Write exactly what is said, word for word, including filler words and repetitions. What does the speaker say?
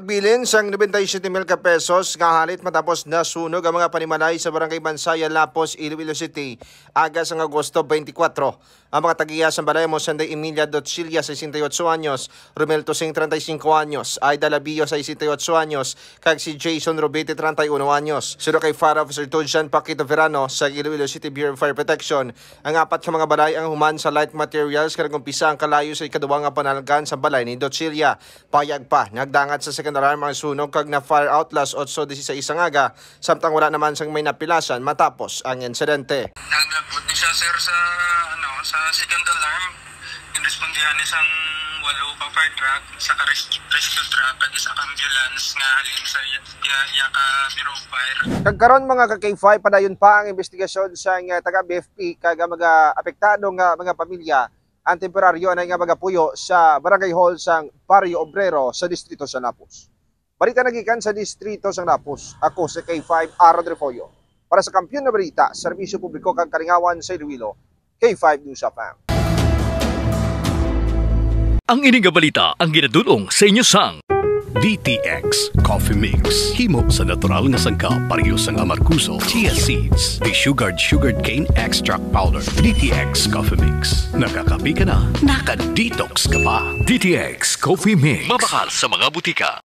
Bilin sang nobenta y siyete mil ka pesos nga halit matapos nasunog ang mga panimalay sa Barangay Mansaya, Lapos, Iloilo City, aga sang Agosto twenty-four. Ang mga tagiya sang balay amo si Sanday Emilia Dotchilia, sesenta y ocho anyos, Romel Tosing, treinta y cinco anyos, Aida Labio, sesenta y ocho anyos, kag si Jason Rubete, treinta y uno anyos. Suno kay Fire Officer Tuljan Paquito Verano sa Iloilo City Bureau of Fire Protection, ang apat ka mga balay ang human sa light materials, kag nag-umpisa ang kalayo sa ikaduha nga panalgan sa balay ni Dotchilia. Payag pa, nagdangat sa second alarm ang sunog kag na-fire out las otso dieciséis ang aga, samtang wala naman sang may napilasan matapos ang insidente. Naglabot ni siya, sir, sa, ano, sa second alarm. Ginrespondihan ni sang walo ka fire truck, isa ka res-, rescue truck, kag isa ka ambulance nga halin sa iya, iya, iya ka Bureau of Fire. Kag karon, mga ka-K five, padayon pa ang investigasyon sang, eh, taga B F P kag ang mga apektado nga mga pamilya ang temporaryo anay nga magapuyo sa Barangay Hall sang Barrio Obrero sa Distrito sang Lapuz. Balita nagikan sa Distrito sang Lapuz, ako si K five Aaron Refollo. Para sa Kampiyon nga Balita, Serbisyo Publiko kag Kalingawan sa Iloilo, K five News F M. Ang ini nga balita ang ginadul-ong sa inyo sang D T X Coffee Mix. Himo sa natural nga sangkap, pareho sang amargoso, chia seeds, desugared sugarcane extract powder. D T X Coffee Mix. Nakakape ka na, naka-detox ka pa. D T X Coffee Mix. Mabakal sa mga butika.